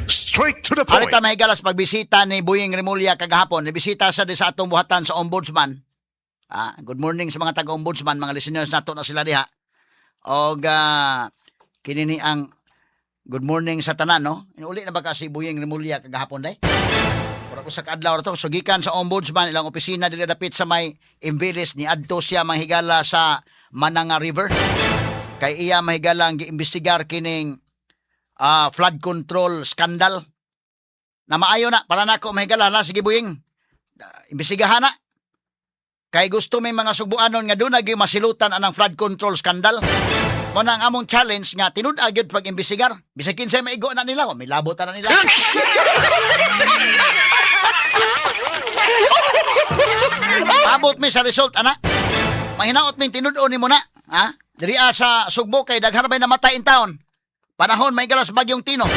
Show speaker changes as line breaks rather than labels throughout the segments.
Straight to the point.
Arita, mga higala, sa pagbisita ni Boying Remulla kagahapon, nibisita sa di sa atong buhatan sa Ombudsman. Ah, good morning sa mga taga-Ombudsman, mga listeners nato na sila diha. Og kini ni ang good morning sa tanan, no? Uli na ba ka si Boying Remulla kagahapon day? Mura ko sa kaadlaw ra to. So gikan sa Ombudsman, ilang opisina dili dapit sa may Imbilis, ni adto siya, mga higala, sa Mananga River. Kay iya, mga higala, ang giimbestigar kining flood control scandal. Na maayo na para nako, mga higala, na sige Boying. Imbestigahan na. Kay gusto may mga Sugbuanon nga doon nagi masilutan anang flood control scandal. Mo na ang among challenge nga tinud-a gyud pag-imbestigar. Bisag kinsay maigo na nila, may labot na nila. Abot mi sa result ana. Mahinaot ming tinud-on nimo na, ha? Diri sa Sugbo kay daghan bay namatay in town. Panahon may galas bagyong Tino.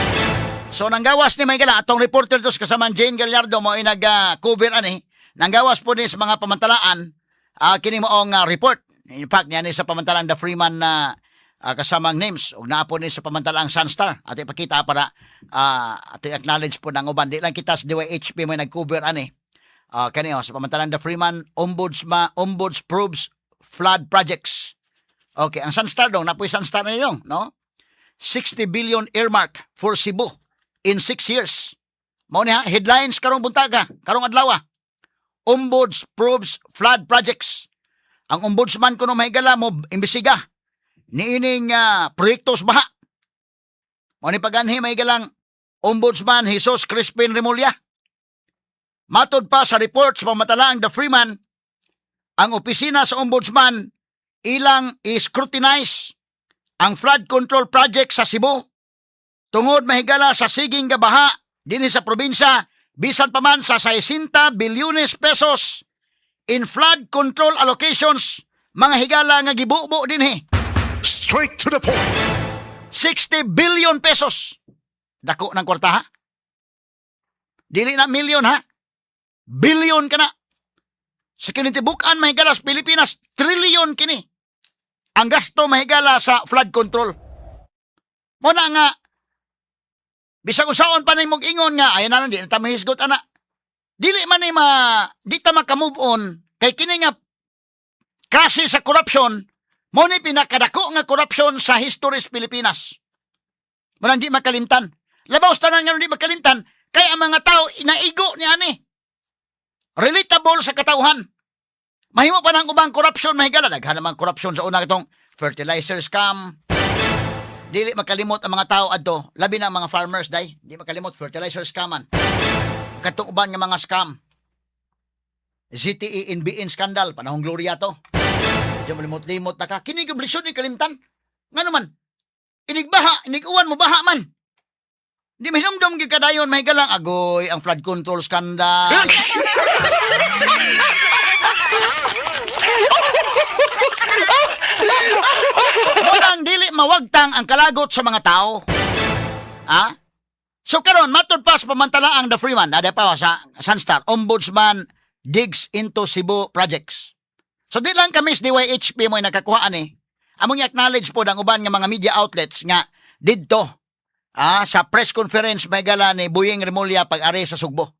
So nanggawas ni may gala atong reporter dos kasaman Jane Gallardo mo ay nag-cover ani. Nanggawas po ni sa mga pamantalaan kini moong report. In fact, niya ni sa pamantalang The Freeman na kasamang names ug naa po ni sa pamantalaang Sunstar. Ato ipakita para ato i-acknowledge po ng uban. Di lang kita sa DYHP may nag-cover ani. Kani oh, sa pamantalang The Freeman, Ombudsman, Ombuds proves flood projects. Okay, ang Sunstar dong, napoy Sunstar na yun, no? 60 billion earmark for Cebu in 6 years. Mao ni ha, headlines karong buntaga, karong adlaw. Ombuds probes flood projects. Ang ombudsman kuno, mahigala, mo imbestiga niining proyekto sa baha. Mao ni paganhi, mahigalang, Ombudsman Jesus Crispin Remulla. Matod pa sa report sa pamatalang The Freeman, ang opisina sa ombudsman ilang i-scrutinize ang flood control project sa Cebu tungod, mahigala, sa siging gabaha dinhi sa probinsya bisan pa man sa 60 bilyones pesos in flood control allocations, mga higala, nga gibubo dinhi.
Straight to the point.
60 billion pesos. Dako ng kwarta, ha? Dili na million, ha? Billion ka na. Sa kinitibukan, mahigala, sa Pilipinas, trillion kini. Ang gasto, mahigala, sa flood control. Mo na nga, bisag usaon pa na ingon nga, ayan na lang, di na ta mahisgot ana. Dili man ni ma, di ta maka-move on, kay kini nga klase sa corruption, mo ni pinakadako nga corruption sa history sa Pilipinas. Mo nang di makalimtan. Labaw sa tanan nga di makalimtan, kay ang mga tao inaigo ni ani. Relatable sa katawhan. Mahimo pa ng ubang corruption, mahigala. Daghan naman corruption sa una, itong fertilizer scam. Dili makalimot ang mga tao adto, labi na ang mga farmers day. Di makalimot fertilizer scam man. Katong uban nga mga scam. ZTE NBN scandal, panahong Gloria to. Medyo malimot-limot na ka. Kini gyud lisod ni kalimtan. Nga naman, inigbaha, iniguwan mo baha man. Di mahinumdum gyud kadayon, mahigalang, agoy ang flood control scandal. Walang dili mawagtang ang kalagot sa mga tao. Ha? So karon matod pa sa pamantalaang The Freeman, ada pa sa Sunstar, Ombudsman digs into Cebu projects. So di lang kami sa DYHP mo nakakuha ani. Among i-acknowledge po ang uban nga mga media outlets nga didto sa press conference, may gala, ni Boying Remulla pag-ari sa Sugbo.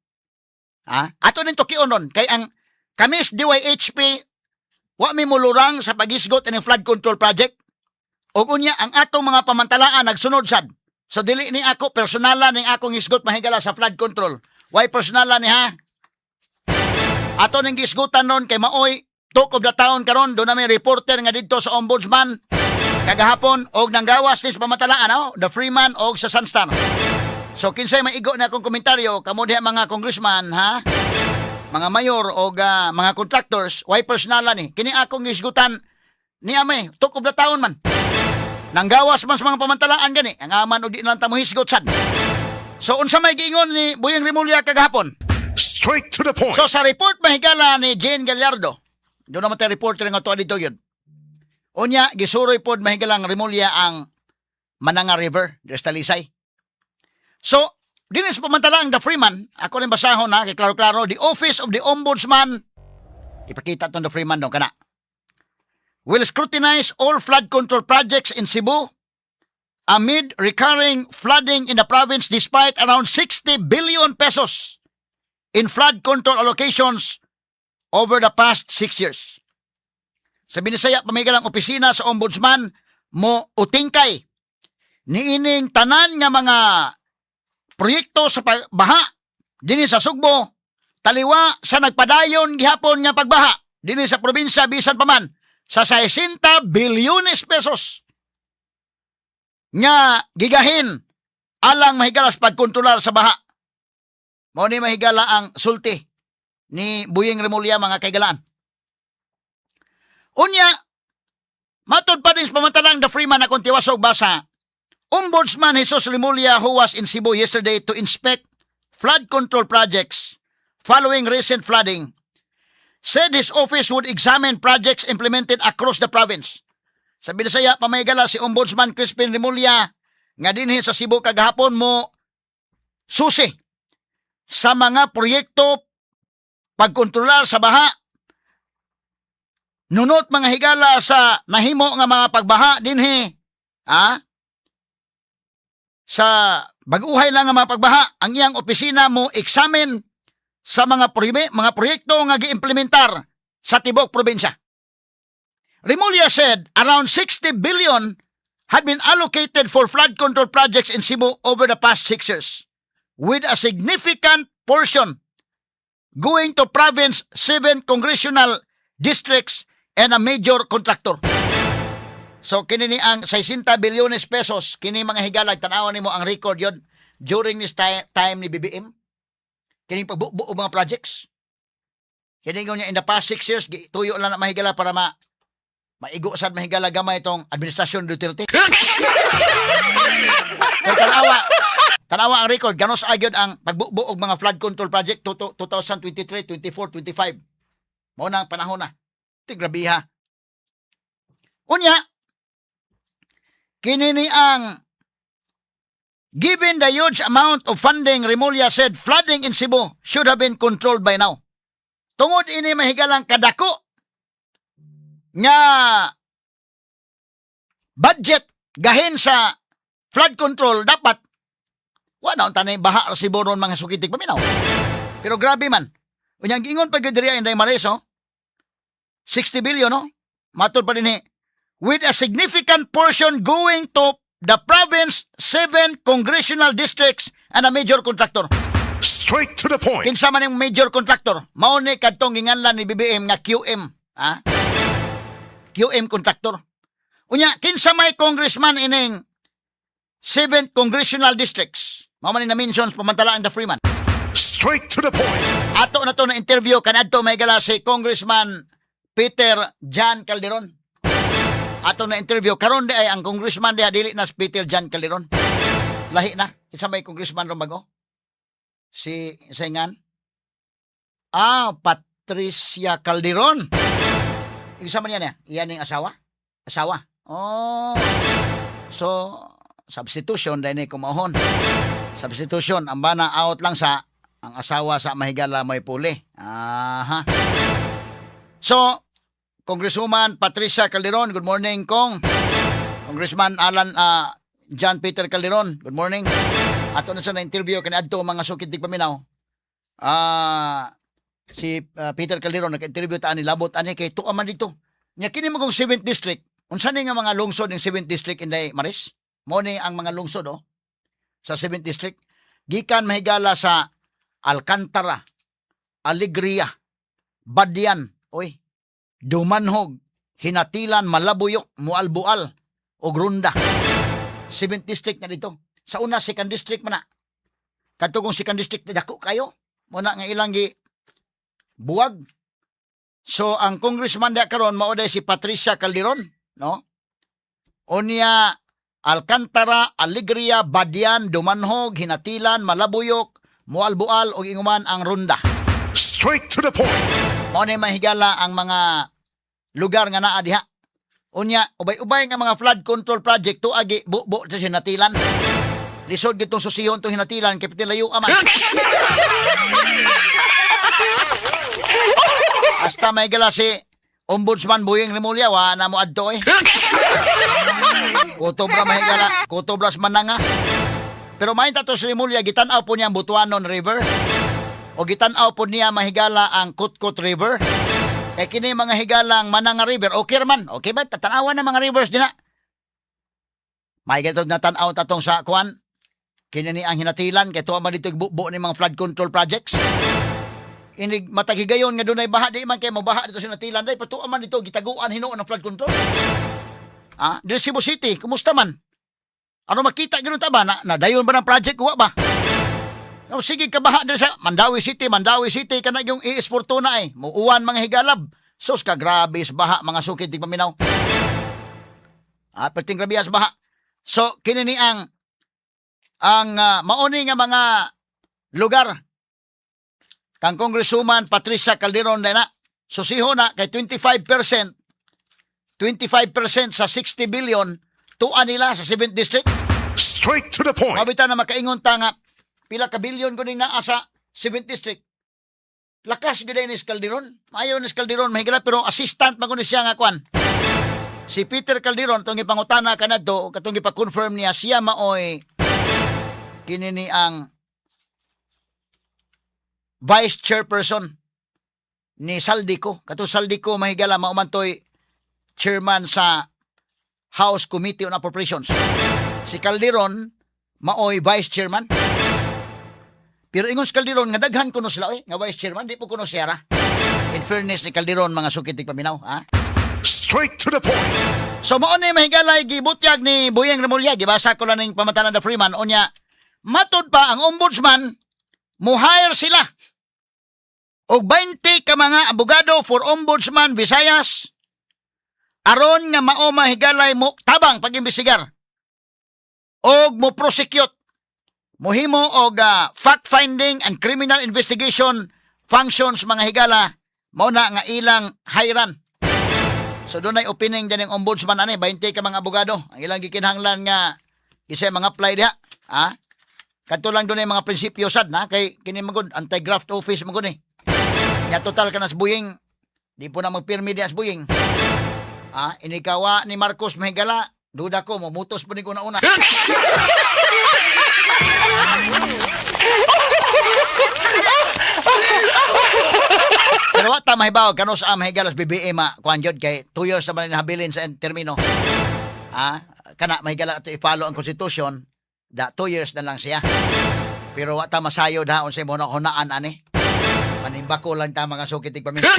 Ato nin tukion nun kay ang kami sa DYHP wa mi mulurang sa pagisgot ining flood control project. Ug unya ang atong mga pamantalaan nagsunod sad. So dili ni ako personalan ning akong hisgot, mahigala, sa flood control. Why personalan ni, ha? Ato ning gisgutan nun kay maoy talk of the town karon. Do na may reporter nga didto sa Ombudsman kagahapon og nanggawas ni sa pamatalaan, oh, The Freeman og sa Sunstar. So kinsay maigo na akong komentaryo kamo diha, mga congressman, ha? Mga mayor og mga contractors, why personalan ni? Kini akong gisgutan ni ame talk of the town man. Nanggawas man sa mga pamantalaan gani, ang aman og di na lang ta mohisgot sad. So unsa may giingon ni Boying Remulla kagahapon?
Straight to the point.
So sa report, mahigala, ni Jane Gallardo, doon naman tayo reporter nga to dito yun. Unya, gisuroy pod, mahigalang, Remulla ang Mananga River, dito sa Talisay. So, dinis pamantalang The Freeman, ako rin basahon na, kay klaro-klaro, the Office of the Ombudsman, ipakita itong The Freeman doon kana, will scrutinize all flood control projects in Cebu. Amid recurring flooding in the province despite around 60 billion pesos in flood control allocations over the past 6 years. Sa Binisaya, pamigalang opisina sa Ombudsman mo utingkay niining tanan nga mga proyekto sa pagbaha dinhi sa Sugbo, taliwa sa nagpadayon gihapon nga pagbaha dinhi sa probinsya bisan pa man sa 60 bilyones pesos nga gigahin alang mahigalas pagkontrolar sa baha. Mao ni, mahigala, ang sulti ni Buying Remulla, mga kaigalaan. Unya, matod pa din sa pamantalang The Freeman akong tiwasog basa, Ombudsman Jesus Remulla, who was in Cebu yesterday to inspect flood control projects following recent flooding, said his office would examine projects implemented across the province. Sa Binisaya, pamahigala, si Ombudsman Crispin Remulla nga dinhi sa Cebu kagahapon mo susi sa mga proyekto pagkontrolar sa baha nunot, mga higala, sa nahimo nga mga pagbaha dinhi sa bag-uhay lang nga mga pagbaha. Ang iyang opisina mo examine sa mga proyekto nga giimplementar sa tibok probinsya. Remulla said around 60 billion had been allocated for flood control projects in Cebu over the past 6 years, with a significant portion going to province seven congressional districts and a major contractor. So kini ni ang 60 bilyones pesos, kini, mga higalag, tan-awon nimo ang record yon during this time ni BBM. Kining pagbuo og mga projects. Kini niya in the past 6 years, tuyo lang na, mahigala, para maigo sad, mahigala, gamay itong administrasyon Duterte. Pero tanawa, tanawa ang record, ganos agyod ang pagbuo og mga flood control project 2023, 24, 25. Mao na ang panahon na. Ti grabiha. Unya, kini ni ang given the huge amount of funding, Remulla said flooding in Cebu should have been controlled by now. Tungod ini, mahigalang, kadako nga budget gahin sa flood control, dapat wa na unta na baha sa Cebu ron, mga sukitik paminaw. Pero grabe man. Unya, ang giingon pa gyud diri, Inday Maris, oh, 60 billion, no? Matod pa din with a significant portion going to the province seven congressional districts and a major contractor.
Straight to the point.
Kinsa man yung major contractor? Mao ni kadtong ginganlan ni BBM nga QM, ha? QM contractor. Unya, kinsa may congressman ining 7th congressional districts? Mao man ni na-mention sa pamantalaan The Freeman.
Straight to the point.
Ato na to na interview kanadto, may gala, si Congressman Peter John Calderon. Ato na interview karon di ay ang congressman diha dili na si Peter John Calderon. Lahi na. Isa may congressman ron bago. Si Sengan. Ah, Patricia Calderon. Isa man yan eh. Iyan yung asawa? Asawa. Oh. So, substitution dahil ni kumahon. Substitution. Ang bana out lang sa ang asawa sa mahigala may puli. Aha. So, Congresswoman Patricia Calderon, good morning, Kong. Congressman Alan John Peter Calderon, good morning. Ato na sa na-interview kani adto, mga sukit di paminaw. Si Peter Calderon naka-interview ta ani, labot ani kay tuwa man dito. Nya kini magong 7th district. Unsa ni nga mga lungsod ng 7th district, Inday Maris? Mo ni ang mga lungsod, oh, sa 7th district. Gikan, mahigala, sa Alcantara, Alegria, Badian, oy, Dumanhog, Ginatilan, Malabuyok, Mualbual, ug Ronda. 7th district na dito. Sa una, second district man na. Kadto kung second district dako kayo. Muna nga ilang gi buwag. So ang congressman da karon mao day si Patricia Calderon, no? Unya, Alcantara, Alegria, Badian, Dumanhog, Ginatilan, Malabuyok, Mualbual ug inguman ang Ronda.
Straight to the point.
Mao ni, mahigala, ang mga lugar nga naa diha. Unya, ubay-ubay nga mga flood control project tuagi bubo sa Ginatilan. Lisod gitong susihon tong Ginatilan kay piti layo man. Hasta may gala si Ombudsman Buying Remulla wa na mo adto eh. Kutob ra, mahigala, kutob ra sa Mananga. Pero main ta to si Remulla, gitan-aw po niya ang Butuanon River. O gitan-aw po niya, mahigala, ang Kutkut River. Kay kini mga higalang Mananga River, okay man. Okay ba? Tatanawan ng mga rivers din na. May gatog na tan-aw tatong sa kuan. Kini ni ang Hinatilan kay tuwa man dito bubo ni mga flood control projects. Inig matagigayon nga dunay baha, di man kay mobaha dito sa Hinatilan day patuwa man dito gitaguan hinuon ng flood control. Ah, dito Cebu City, kumusta man? Ano makita gyud ta ba na, na dayon ba ng project kuha ba? O sige kabaha diri sa Mandaue City, Mandaue City kana yung AS Fortuna eh. Muuwan mga higalab. Sus ka grabe sa baha, mga sukid tigpaminaw. Ah, perting grabe sa baha. So kini ni ang mauni nga mga lugar kang Congresswoman Patricia Calderon na na. Susiho na kay 25%, 25% sa 60 billion tuan nila sa 7th District.
Straight to the point.
Mabita na makaingon ta nga pila ka bilyon kuning naa sa 7th District. Lakas gyud ni Calderon. Maayo ni Calderon mahigala pero assistant man kuno siya nga kwan. Si Peter Calderon tong gipangutana kanadto katong gipa-confirm niya siya maoy kini ni ang vice chairperson ni Zaldy Co. Kato Zaldy Co, mahigala, mao man toy chairman sa House Committee on Appropriations. Si Calderon maoy vice chairman. Pero ingon si Calderon nga daghan kuno sila eh, nga vice chairman, di po kuno siya ra. In fairness ni Calderon, mga sukit paminaw, ha?
Straight to the point.
So mao ni, mahigalay, gibutyag ni Boyeng Remulla, gibasa ko lang ning pamatanan the Freeman unya. Matud pa ang ombudsman, mo-hire sila og 20 ka mga abogado for Ombudsman Visayas aron nga mao, mahigalay, mo tabang pag-imbestigar og mo prosecute, mohimo og fact finding and criminal investigation functions, mga higala, mao na nga ilang hayran. So doon ay opening din ng ombudsman ani 20 ka mga abogado ang ilang gikinahanglan nga isa mga apply diha. Ha? Kadto lang doon ay mga prinsipyo sad na kay kini magud anti-graft office magud eh. Nya total ka nas Boyeng, di po na magpirmi diha sa Boyeng. Ah, inikawa ni Marcos, mahigala, duda ko mumutos po ni ko na una. Pero wa ta mahibaw kano sa mahigalas BBM ma kuan jud kay 2 years na man habilin sa termino. Ah, kana, mahigala, ato i-follow ang constitution, da 2 years na lang siya. Pero wa ta masayo da unsay mo na hunaan ani. Manimbako lang ta, mga sukit tigpaminaw.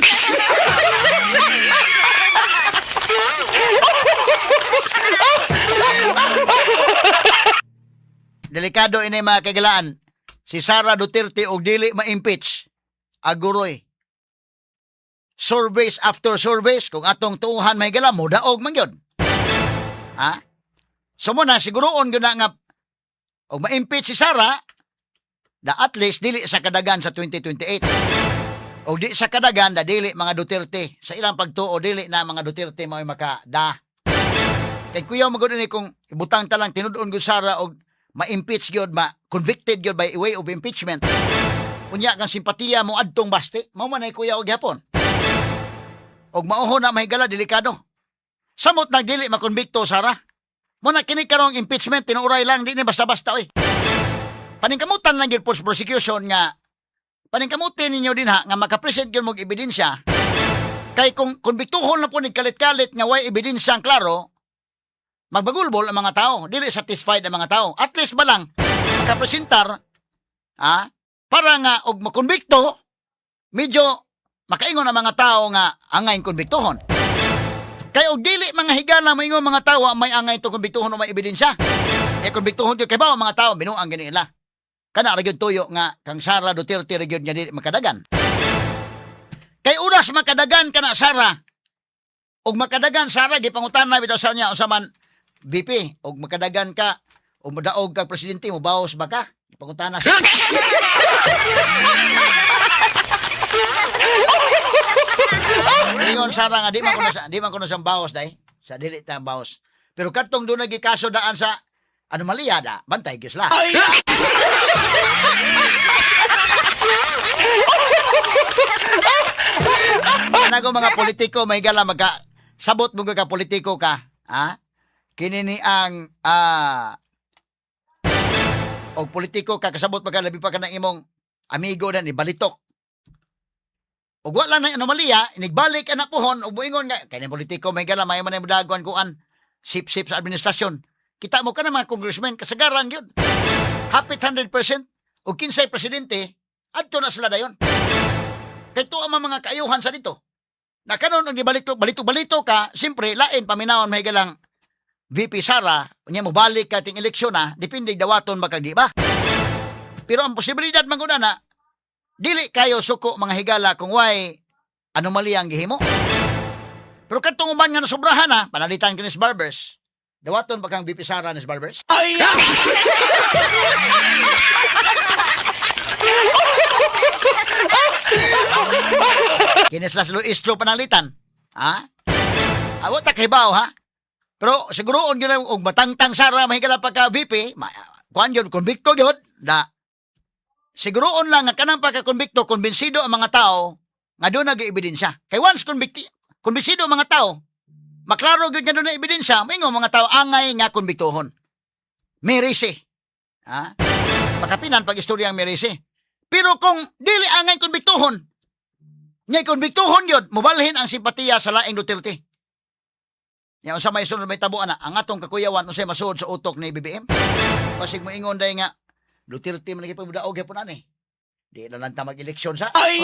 Delikado ini, mga kagalaan. Si Sara Duterte og dili ma-impeach. Aguroy. Surveys after surveys, kung atong tuuhan, may gala, mudaog man yun. Ha? So mo na, siguroon yun na nga, og ma-impeach si Sara, da at least dili sa kadagan sa 2028. Og di sa kadagan, da dili mga Duterte. Sa ilang pagtuo, dili na mga Duterte mao'y makada. Kay kuya mo ni kung ibutang ta lang tinud-on gyud Sara og ma-impeach gyud, ma convicted gyud by way of impeachment. Unya kang simpatiya mo adtong Baste, mao man ay kuya og gyapon. Og mauho na, mahigala, delikado. Samot nag dili makonbikto Sara. Mo na kini karong impeachment tinuray lang, di ni basta-basta oy. Paningkamutan lang gyud po sa prosecution nga paningkamutin ninyo din ha nga makapresent gyud mog ebidensya kay kung konbiktuhon na po ni kalit-kalit nga way ebidensya ang klaro, magbagulbol ang mga tao, dili satisfied ang mga tao. At least ba lang makapresentar ah, para nga og makonbikto medyo makaingon ang mga tao nga angay konbiktuhon. Kay og dili, mga higala, maingon mga tao may angay to konbiktuhon o may ebidensya. E konbiktuhon gyud kay ba ang mga tao binuang gani nila. Kana ra gyud tuyo nga kang Sara Duterte ra gyud nga dili makadagan. Kay oras makadagan kana Sara og makadagan Sara, gipangutana bitaw sa niya unsa man, VP, og makadagan ka o modaog kag presidente, mo bawas ba ka? Gipangutana siya. Ingon Sara nga di man kuno sa bawas dai. Sa dili ta bawas. Pero kadtong doon nagikaso daan sa anomalya da, bantay gyud sila. Kanago mga politiko may gala magka sabot mo ka politiko ka, ha? Kini ni ang og politiko ka, kasabot pa ka, labi pa ka ng imong amigo na ni balitok. Ug wala na anomalya, inigbalik ka na puhon ug moingon nga kay ni politiko may gala may man dagon kuan sip-sip sa administrasyon. Kita mo ka na mga congressman kasagaran gyud. Hapit 100% ug kinsay presidente adto na sila dayon. Kay tuwa man mga kaayuhan sa dito. Na kanon og nibalito balito balito ka, siyempre lain paminawon, mahigalang VP Sara, unya mo balik ka ting eleksyon na, depende dawaton ba kag di ba. Pero ang posibilidad man gud na dili kayo suko, mga higala, kung way anomalya ang gihimo. Pero kadtong uban nga nasobrahan na, panalitan kinis Barbers. Dawaton ba kang VP Sara ni Barbers? Kinis Las Luistro panalitan. Ha? Awa ta kahibaw ha? Pero siguro on gyud og matangtang Sara, mahigala, pagka VP, kuan gyud, konbikto gyud da. Siguroon lang nga kanang pagka-konbikto, kumbinsido ang mga tao nga doon nag ebidensya. Kay once convicti, kumbinsido ang mga tao, maklaro gyud nga doon na ebidensya, moingon mga tao angay nga konbiktohon. Merese. Ha? Pakapinan pag istorya ang merese. Pero kung dili angay konbiktohon, ngay konbiktohon yun, mubalhin ang simpatiya sa laing Duterte. Ya unsa may sunod may tabo ana, ang atong kakuyawan, unsay masuod sa utok ni BBM? Basig moingon day nga Duterte man lagi pagdaog gyapon ani. Di na lang ta mag-eleksyon sa. Ay!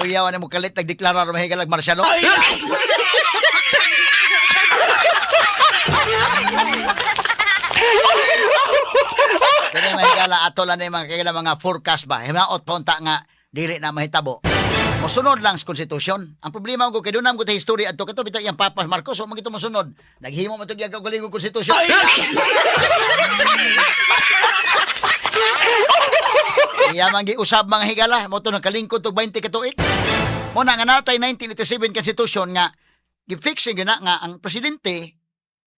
Kuyawan mo kalit nagdeklara ra, mahigalag martial law. Kini, mahigala, ato lang ni mga kagala mga forecast ba. Hinaot pa unta nga dili na mahitabo. Mosunod lang sa konstitusyon. Ang problema ko kay dunam ko ta history adto kato bitaw iyang Papa Marcos o magito mosunod. Naghimo man to gyud kaugalingong konstitusyon. Iya man giusab, mga higala, mo to nagkalingkod og 20 ka tuig. Mo na nga natay 1987 Constitution nga gi-fix gyud na nga ang presidente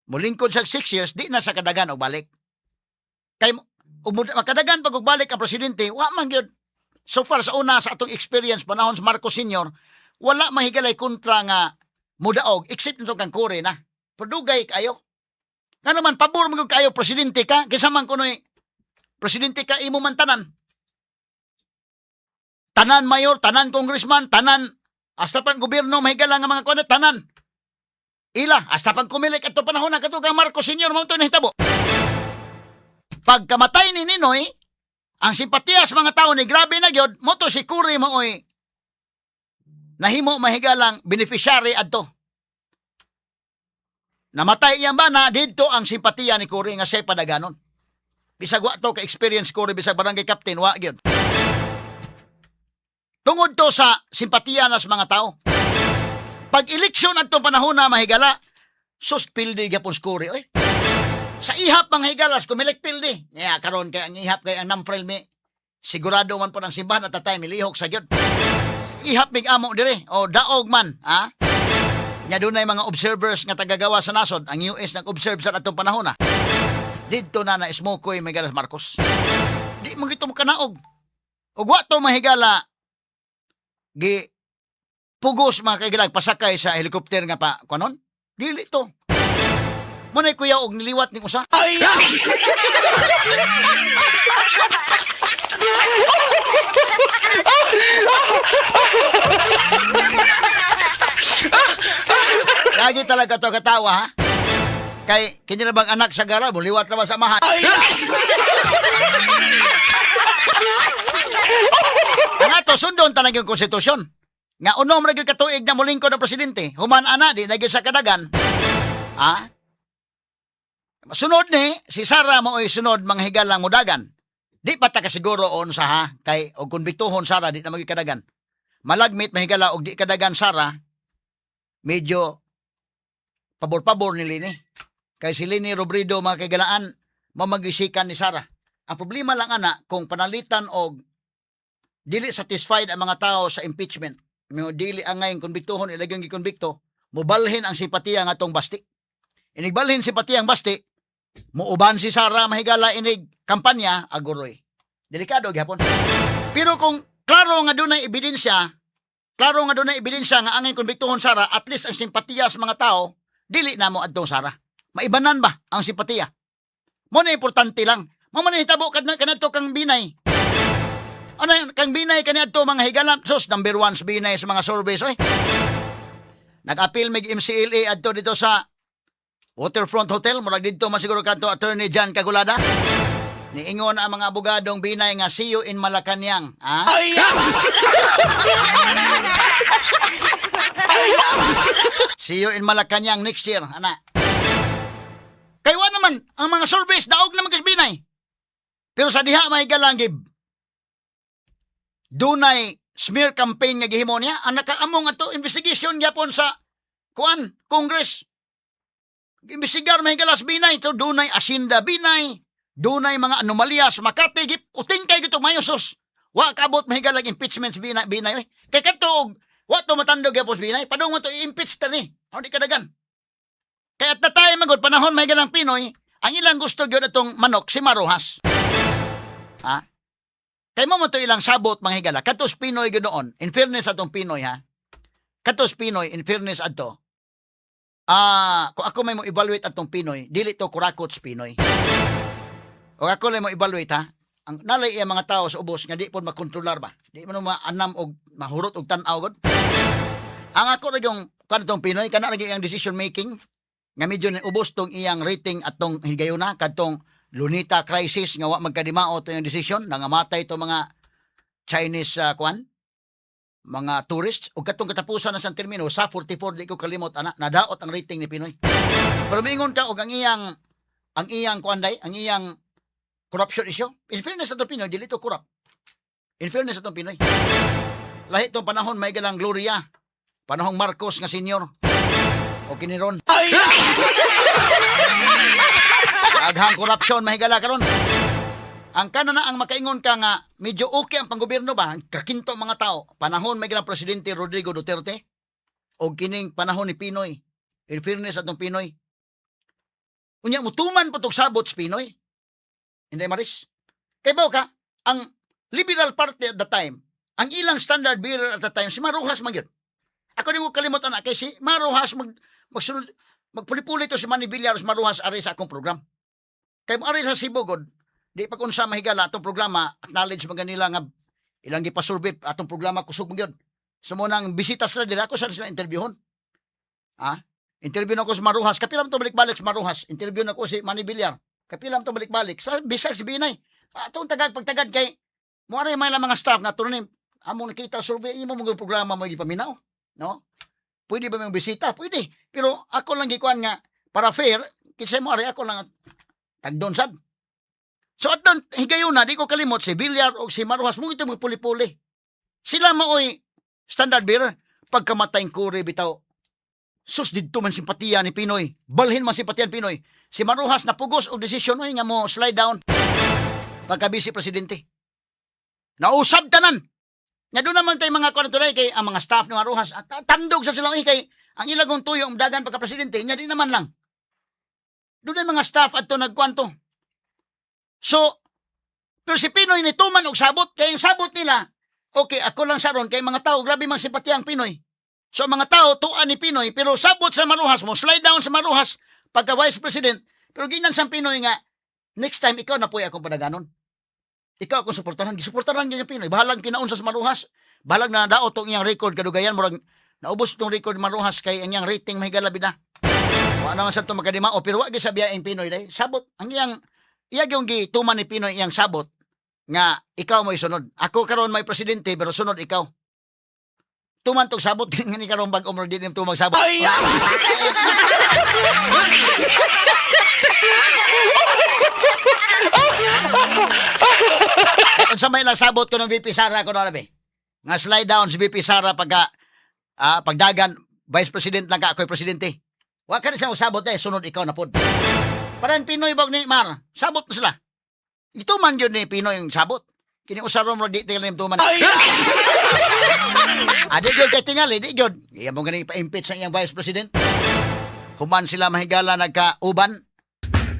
molingkod sa 6 years, di na sa kadagan og balik. Kay ug makadagan pag og balik ang presidente, wa man gyud so far sa una sa atong experience panahon sa Marcos Sr., wala mahigalay kontra nga mudaog except nito kang Cory na. Pero dugay kayo. Ngano man pabor man gyud kayo presidente ka kaysa man kunoy presidente ka imo man tanan. Tanan mayor, tanan congressman, tanan hasta pang gobyerno, mahigala nga mga kuan tanan. Ila hasta pang Comelec adto panahon na kato kang Marcos Sr. mao to nahitabo. Pagkamatay ni Ninoy, ang simpatiya sa mga tao ni grabe na gyud mo to si Cory maoy nahimo, mahigalang, beneficiary adto. Namatay iyang bana, didto ang simpatiya ni Cory nga siya padaganon. Bisag wa to ka-experience Cory, bisag barangay captain, wa gyud. Tungod to sa simpatiya na sa mga tao. Pag eleksyon adto panahon na, mahigala, sus, pildi gyapon si Cory oy. Sa ihap, mga higala, sa Comelec pildi. Ya karon kay ang ihap kay ang Namfrel mi. Sigurado man po ng simbahan at tatay milihok sa gyud. Ihap mig amo dire o daog man, ha? Nya dunay mga observers nga tagagawa sa nasod, ang US nag-observe sa atong panahon na. Didto na na smokoy Miguel Marcos. Di mo gito kanaog. Ug wa to, mahigala, gi pugos, mga kaigilag, pasakay sa helicopter nga pa kuanon. Dili to. Mo na kuya og niliwat ning usa. Ay! Lagi talaga to katawa ha. Kay kini na bang anak sa gara, muliwat na ba sa amahan? Ang ato sundon talaga yung konstitusyon. Nga unom ra gyud katuig na molingkod ang presidente. Human ana di na gyud sa kadagan. Ha? Sunod ni si Sara maoy sunod, mga higalang, mudagan. Di pa ta kasiguro on sa ha kay og konbiktuhon Sara di na magyud kadagan. Malagmit, mahigala, og di kadagan Sara, medyo pabor-pabor ni Leni. Kay si Leni Robredo, mga kaigalaan, mo magisikan ni Sara. Ang problema lang ana kung panalitan og dili satisfied ang mga tao sa impeachment. Mo dili angay konbiktuhon ilagang gikonbikto, mobalhin ang simpatiya nga atong basti. Inigbalhin simpatiya ang basti, muuban si Sara, mahigala, inig kampanya aguroy. Delikado gyapon. Pero kung Klaro nga dunay ebidensya, klaro nga dunay ebidensya nga angay konbiktuhon Sara, at least ang simpatiya sa mga tao dili na mo adtong Sara. Maibanan ba ang simpatiya? Mo na importante lang. Mo man hitabo kanadto kang Binay. Ano yun? Kang Binay kaniadto, mga higala, sus, number one sa Binay sa mga surveys oy. Nag-appeal mig MCLA adto dito sa Waterfront Hotel, murag didto man siguro kadto Attorney John Cagulada. Niingon ang mga abogadong Binay nga see you in Malacanang. Ha? See you in Malacanang next year, ana. Kay wa naman ang mga surveys daog naman kay Binay. Pero sa diha may galang gib. Dunay smear campaign nga gihimo niya ang nakaamong ato investigation gyapon sa kuan Congress. Imbestigar may galas Binay to, dunay asinda Binay, dunay mga anomalya sa Makati gip uting kay gito mayo sus. Wa kaabot mahigalag impeachment sa Binay Binay oy. Kay kadto og wa to matandog gyapon sa Binay, padung to i-impeach ta ni. Aw di kadagan. Kay at natay magod panahon may galang Pinoy, ang ilang gusto gyud atong manok si Mar Roxas. Ha? Kay mo mo to ilang sabot, mga higala. Katos Pinoy gyud noon. In fairness atong Pinoy ha. Katos Pinoy, in fairness adto. Ah, kung ako may mo evaluate atong Pinoy, dili to kurakot sa Pinoy. O ako lang mo evaluate ha. Ang nalay iya mga tao sa ubos nga di pod makontrolar ba. Di man maanam og mahurot og tan-aw gud. Ang ako ra yung kanatong Pinoy kana ra gyud ang decision making nga medyo ni ubos tong iyang rating atong higayuna kadtong Lunita crisis nga wa magkadimao to yung decision, nangamatay to mga Chinese kuan mga tourists ug katong katapusan na sa termino sa 44, di ko kalimot ana, nadaot ang rating ni Pinoy. Pero miingon ka og ang iyang kuan day, ang iyang corruption issue, in fairness atong Pinoy, dili to corrupt. In fairness atong Pinoy, lahi tong panahon may galang Gloria, panahong Marcos nga senior o kiniron, daghang corruption, mahigala, karon. Ang kana na ang makaingon ka nga medyo okay ang panggobyerno ba, ang kakinto mga tao, panahon may galang Presidente Rodrigo Duterte o kining panahon ni Pinoy. In fairness atong Pinoy. Unya mutuman pa tog sabot sa Pinoy. Hindi maris. Kay ba ka, ang Liberal Party at the time, ang ilang standard bearer at the time si Mar Roxas man gyud. Ako di mo kalimutan na kay si Mar Roxas magsunod magpuli-puli to si Manny Villar, Mar Roxas ari sa akong program. Kay mo ari sa Cebu god, di pa kung sa mahigala atong programa, acknowledge man nila nga ilang gipasurvey atong programa kusog man gyud. So mo nang bisita sila dira, ako sa sila interviewon. Ah, interview na ko sa Mar Roxas, kapila to balik-balik sa Mar Roxas. Interview na ko si Manny Villar. Kapila to balik-balik. Sa bisag si Binay. Atong tagad pagtagad kay mo ari may lang mga staff nga tuno ni among nakita survey imo mo programa mo gipaminaw, no? Pwede ba may bisita? Pwede. Pero ako lang gikuan nga para fair kinsa mo ari, ako lang tagdon sad. So at dan higayuna di ko kalimot si Villar o si Mar Roxas mo ito magpuli-puli. Sila maoy standard bearer pagkamatay Cory bitaw. Sus, didto man simpatiya ni Pinoy. Balhin man simpatiya ni Pinoy. Si Mar Roxas napugos og desisyon oy nga mo slide down pagka vice presidente. Nausab tanan. Nga doon naman tayo mga kuwan today kay ang mga staff ni Mar Roxas at tandog sa sila oy kay ang ilagong tuyo ang dagan pagka presidente nya di naman lang. Doon ay mga staff adto nagkwanto. So, pero si Pinoy nituman og sabot kay ang sabot nila, okay, ako lang sa ron kay mga tao grabe man simpatiya ang Pinoy. So ang mga tao tuan ni Pinoy pero sabot sa Mar Roxas mo slide down sa Mar Roxas pagka vice president, pero ginan sa Pinoy nga next time ikaw na po'y akong padaganon. Ikaw akong suportahan. Gisuportahan niya yung Pinoy. Bahalang kinaunsa sa Mar Roxas. Bahalang na daot tong iyang record kadugayan. Murag naubos tong record Mar Roxas kay ang iyang rating mahigala bida. Wa naman sa itong makadimao. Pero wa gyud sa biyaeng Pinoy day. Sabot. Ang iyang iya yung gituman ni Pinoy iyang sabot nga ikaw mo isunod. Ako karon may presidente pero sunod ikaw. Tuman tog sabot nga ni karon bag-o mo di tumag sabot. Ay! Unsa may lang sabot ko ng VP Sara ko na labi. Nga slide down si VP Sara pagka pagdagan vice president lang ka ako'y presidente. Wa ka na siya sabot eh, sunod ikaw na pod. Paran Pinoy bag ni Mar, sabot na sila. Ito man yun ni Pinoy yung sabot. Kini usarom ro di tingali tuman. Ay! Di gyud kay tingali, di gyud. Iya mo gani pa-impeach sa iyang vice president. Human sila mahigala nagkauban.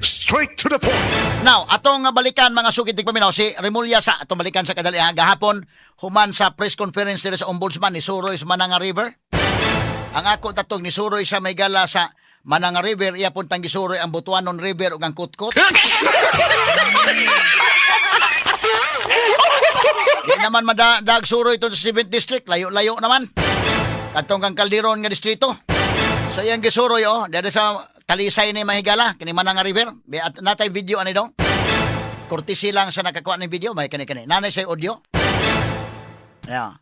Straight Straight to the point.
Now, atong balikan, mga sugid paminaw, si Remulla sa atong balikan sa kadali gahapon human sa press conference diri sa Ombudsman ni suroy sa Mananga River. Ang ako tatog ni suroy sa Maygala sa Mananga River, iya pun tang gisuroy ang Butuanon River ug ang Kutkot. Di naman madadag suroy ito sa 7th District, layo-layo naman. Katong kang Calderon nga distrito. So iyang gisuroy oh, dito sa Talisay ni Mahigala, kini Mananga River. At natay video ani dong. Kurtisi lang sa nakakuha ng video, may kani kani. Nanay sa audio. Yeah.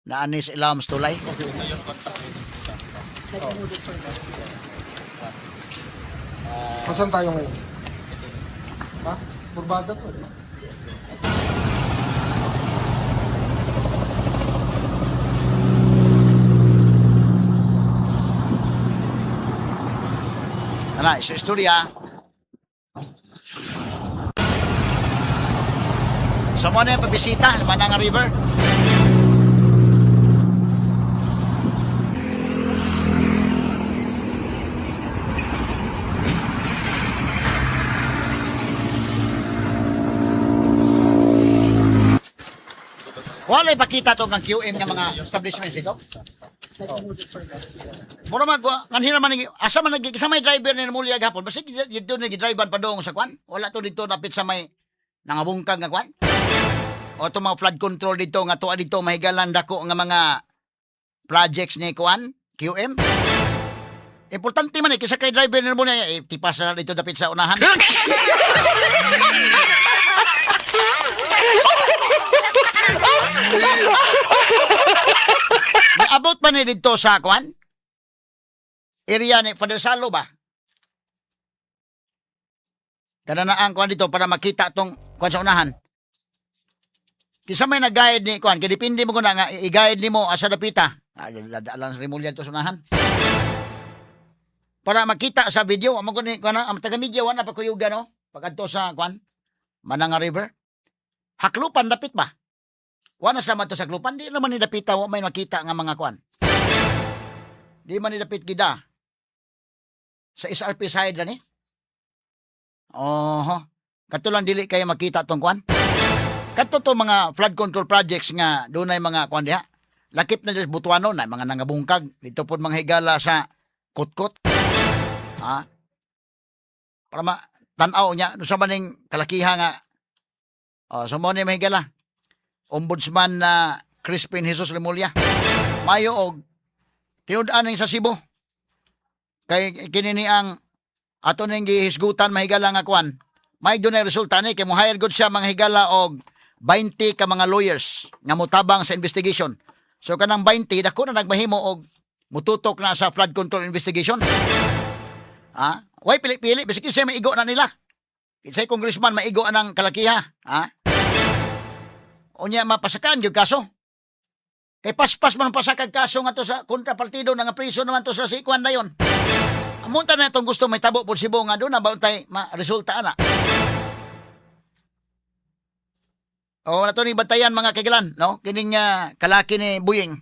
Naani sa ilam sa tulay.
Asan tayo ngayon? Ha? Burbada to, di ba?
Ana, isa istorya. Sa mo na yung pabisita, Mananga River. Wala ipakita to ng QM nga mga establishments dito. Mura mag kanhi naman ni asa man nag sa may driver ni Remulla gahapon, basta dito ni gidrivean pa doong sa kwan. Wala to dito napit sa may nangabungkag nga kwan. O to mga flood control dito nga tuwa dito mahigalan dako nga mga projects ni kwan QM. Importante man eh, kaysa kay driver ni Remulla, eh, tipas na dito dapit sa unahan. Naabot pa ni dito sa kwan? Area ni Father Salo ba? Kananaan kwan dito para makita tong kwan sa unahan. Kisa may nag-guide ni kwan, kaya depende mo ko na nga i-guide nimo asa dapita. Ah, lang sa Remulla dito sa unahan. Para makita sa video, amo ko ni kwan ang taga media wala pa kuyugan no. Pagadto sa kwan, Mananga River. Haklupan dapit ba? Wala sa man to sa Haklupan, di naman ni dapita wa may makita nga mga kwan. Di man ni dapit gida. Sa SRP side lang eh. Oho. Kato lang dili kayo makita tong kwan. Kato to mga flood control projects nga dunay mga kwan diha. Lakip na sa Butuano na mga nangabungkag dito pod mga higala sa Kutkot. Ha? Para ma tan-aw niya no sa maning kalakiha nga oh, so mo ni mahigala. Ombudsman na Crispin Jesus Remulla. Mayo og tinud-an ning sa Cebu. Kay kini ni ang ato ning gihisgutan mahigala nga kwan. May dunay resulta ni kay mo hire gud siya mga higala og 20 ka mga lawyers nga motabang sa investigation. So kanang 20 dako na nagmahimo og mututok na sa flood control investigation. Ha? Way pili-pili bisag kinsa maigo na nila. Kinsay congressman maigo anang kalakiha, ha? Unya mapasakan gyud kaso. Kay paspas man ang pasakag kaso nga to sa kontra partido nga priso naman to sa sikwan na yon. Amunta na itong gusto may tabo po Cebu nga doon na ba tay ma resulta ana. O na to ni bantayan mga kagilan, no? Kining kalaki ni Buying.